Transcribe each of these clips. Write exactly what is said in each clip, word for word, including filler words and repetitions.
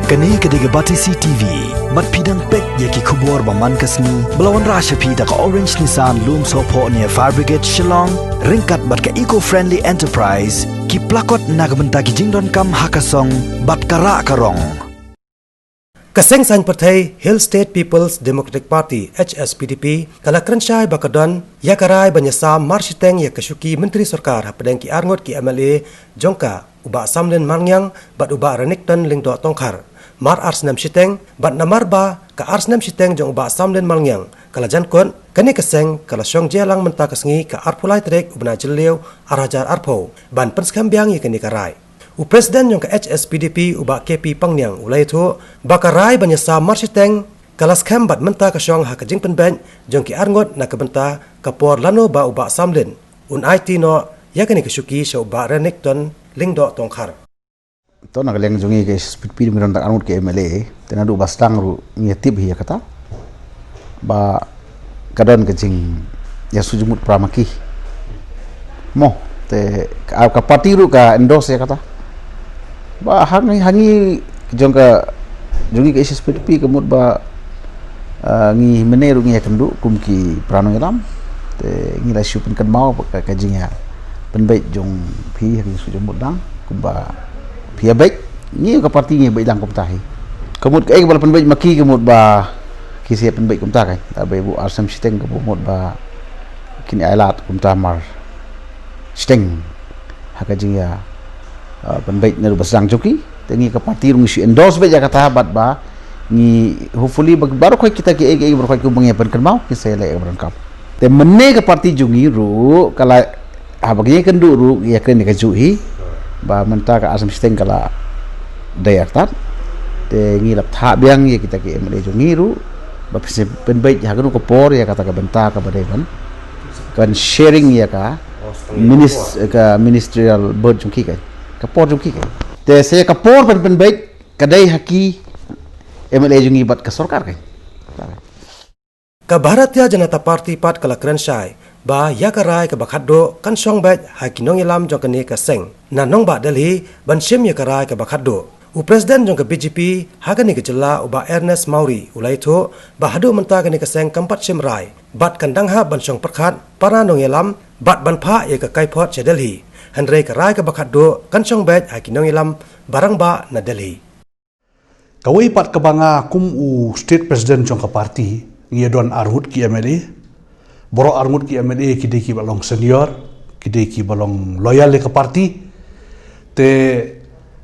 Kane ka dei ka Batesi T V. Bad phi dang peit ïa ki khubor ba man ka sngi ba la wanrah sha phi da ka Orange Nissan Lumsohphoh near Fire Brigade Shillong, ryngkat bad ka Eco Friendly Enterprise, ki plakot na ka bynta ki jingdonkam ha ka song bad ka rah ka rong. Ka seng saiñ pyrthei Hill State People's Democratic Party, H S P D P, ka la kren shai ba ka don ïa ka rai ban ïasam marshiteng ïa ka shuki myntri sorkar hapdeng ki arngut ki M L A jong ka, u Bah Samlin Marngiang bad u Bah Renikton Lyngdoh Tongkhar. Mar ar snem shiteng, bad namar ba ka ar snem shiteng jong u Bah Samlin Marngiang ka la jan kut, kane ka seng ka la shong jia lang mynta ka sngi, ka arphew lai tarik u bnai Jylliew ar hajar arphew, ban pynskhem biang ïa kane ka rai. U President jong ka H S P D P, u Bah K P Pangniang, u la ïathuh ba ka rai ban ïasam marshiteng ka la skhem bad mynta ka shong ha ka jingpynbeit jong ki arngut na ka bynta ka por lano ba u Bah Samlin un aiti noh ïa kane ka shuki sha u Bah Renikton Lyngdoh Tongkhar. To, na ka liang jong ngi ka H S P D P, ngi don tang arngut ki M L A, te naduh ba sdang ruh ngi ïa tip hi ïa kata ba ka don ka jingïasuk jingmut para ma ki. Mo, te ka, ka party ruh ka endorse ïa kata. Ba ha ngi, ha ngi jong ka, jong ngi ka H S P D P, ka mut ba, ah, ngi mynne ruh ngi ïakynduh kum ki para nongïalam. Te ngi la shu pynkynmaw ba ka, ka jingïapynbeit jong phi ha ka jingsuk jingmut dang, kumba phi ïabeit, ngi ka party ngi beit lang kumta hi. Ka mut kaei kaba la pynbeit ma ki, ka mut ba ki sa ïapynbeit kumta, kan. La beit buh ar snem shiteng, ka mut ba kin ïa lad kumta mar shiteng ha ka jingïa, ah, pynbeit naduh ba sdang jong ki. Te ngi ka party ruh ngi shu endorse beit ïa kata, bad ba ngi hopefully ba, baroh khoit kita kiei kiei baroh khoit kumba ngi pynkynmaw, ki sa ïaleh ïa ka ba donkam. Te mynne ka party jong ngi ruh ka la, haba ngi ïakynduh ruh ïakren ïa kajuh hi, ba mynta ka ar snem shiteng ka la dei artat. Te ngi la bthah biang ïa kita ki M L A jong ngi ruh ba phin sa pynbeit ha kano ka por ïa kata ka bynta kaba dei ban, kan sharing ïa ka minis-, ka ministerial board jong ki, kan. Ka por jong ki, kan. Te sa ïa ka por ban pynbeit ka dei ha ki M L A jong ngi bad ka sorkar, kan. Ka Bharatiya Janata Party pat ka la kren shai ba ïa ka rai kaba khatduh kan shong beit ha ki nongïalam jong kane ka seng na nongbah Delhi ban shim ïa ka rai kaba khatduh. U President jong ka B J P ha kane ka jylla, u Bah Ernest Mawrie, u la ïathuh ba haduh mynta kane ka seng kam pat shim rai bad kan dang hap ban shong pyrkhat para nongïalam bad ban phah ïa ka kaiphod sha Delhi. Hynrei ka rai kaba khatduh kan shong beit ha ki nongïalam ba rangbah na Delhi. Kawei pat kaba nga kum u State President jong ka party, ngi ïa don arngut ki M L A. Baroh arngut ki M L A ki dei kiba long senior, ki dei kiba long loyal ïa ka party. Te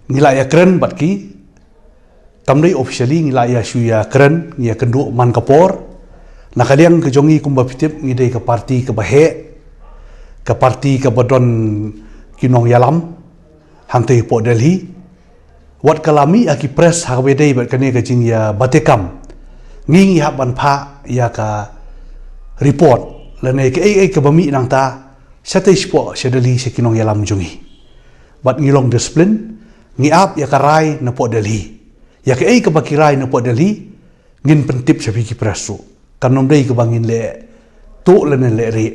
ngi la ïakren bad ki, kam dei officially, ngi la ïa shu ïakren, ngi ïakynduh man ka por. Na ka liang ka jong ngi kumba phi tip, ngi dei ka party kaba heh, ka party kaba don ki nongïalam hangtei hapoh Delhi. Wat ka la mih ha ki press ha kaba ïadei bad kane ka jingïabatai kam, ngi ngi hap ban phah ïa ka report lane kaei kaei kaba mih nangta shatei shapoh sha Delhi sha ki nongïalam jong ngi. Bad ngi long discipline, ngi ap ïa ka rai napoh Delhi. Ïa kaei kaba ki rai napoh Delhi, ngin pyntip sha phi ki press ruh. Kan ym dei kaba ngin leh tuh lane leh rieh.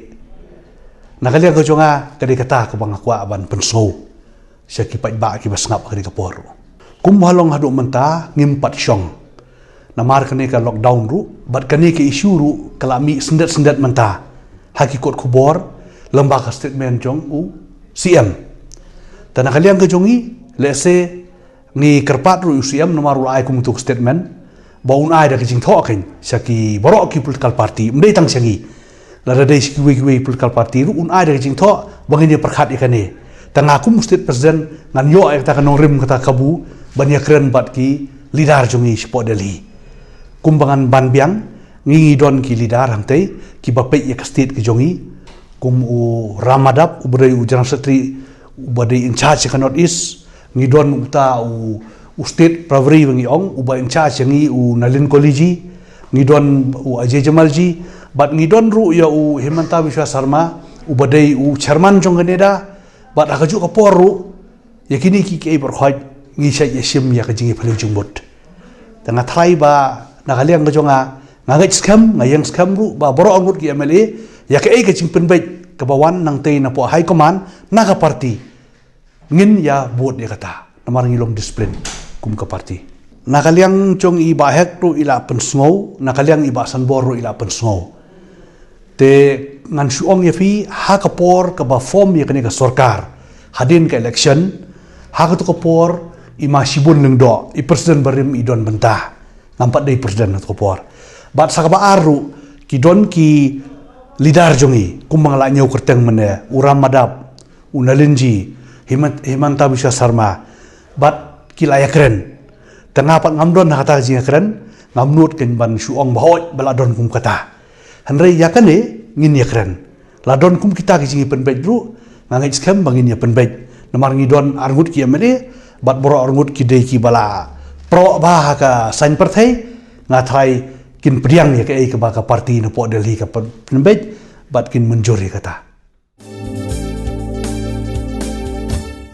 Na ka liang ka jong nga, ka dei kata kaba nga kwah ban pynsngew sha ki paidbah kiba sngap ha kane ka por ruh. Kumba long haduh mynta ngim pat shong. Namar kane ka lockdown ruh bad kane ka issue ruh ka la mih syndet syndet mynta ha ki kot khubor lyngba ka statement jong u C M. Te na ka liang ka jong ngi, lehse ngi kyrpad ruh ïa u C M namar u la ai kum uto u statement ba un ai da ka jingthoh, kan, sha ki baroh ki political party, ym dei tang sha ngi. Lada dei sha kiwei kiwei political party ruh un ai da ka jingthoh ba ngin ïa pyrkhat ïa kane. Te nga kum u State President ngan ïoh ïa kata ka nongrim, kata ka kabu ban ïakren bad ki leader jong ngi shapoh Delhi. Kumba ngan ban biang, ngi ngi don ki leader hangtei kiba peit ïa ka state ka jong ngi, kum u Ram Madhab uba dei u General Secretary uba dei in charge ka North East, ngi don uta u, u State Pravari ba ngi ong, uba in charge ïa ngi u Nalin Koliji, ngi don u Ajay Jamalji, bad ngi don ruh ïa u Himanta Biswa Sarma uba dei u chairman jong ka NEDA, bad ha kajuh ka por ruh ïa kine ki, ki ei baroh khoit ngi shait ïa shim ïa ka jingïaphylliew jingmut. Te nga tharai ba na ka liang ka jong nga, nga ngeit skhem, nga ïeng skhem ruh ba baroh arngut ki M L A, ïa kaei ka jingpynbeit kaba wan nangtei napoh High Command na ka party, ngin ïa bud ïa kata namar ngi long discipline kum ka party. Na ka liang jong i Bah Hek ruh i la pynsngew, na ka liang i Bah Sanbor ruh i la pynsngew. Te ngan shu ong ïa phi, ha ka por kaba form ïa kane ka sorkar, hadien ka election, ha kato ka por i Ma Shibun Lyngdoh, i president barim, i don bynta. Ngam pat dei president ha kato ka por. Bad sa kaba ar ruh, ki don ki leader jong i, kumba nga la ñiew kyrteng mynne, u Ram Madap, u Nalin G, Himant-, Himanta Biswa Sarma, bad ki la ïakren. Te nga pat ngam don ha kata ka jingïakren, ngam nud kein ban shu ong ba hooid ba la don kum kata. Hynrei ïa kane ngin ïakren. La don kum kita ki jingïapynbeit ruh, nga ngeit skhem ba ngin ïapynbeit. Namar ngi don arngut ki M L A, bad baroh arngut ki dei kiba la proh bha ha ka saiñ pyrthei, nga tharai kin pdiang ïa kaei kaba ka party napoh Delhi ka pyn-, pynbeit, bad kin mynjur ïa kata.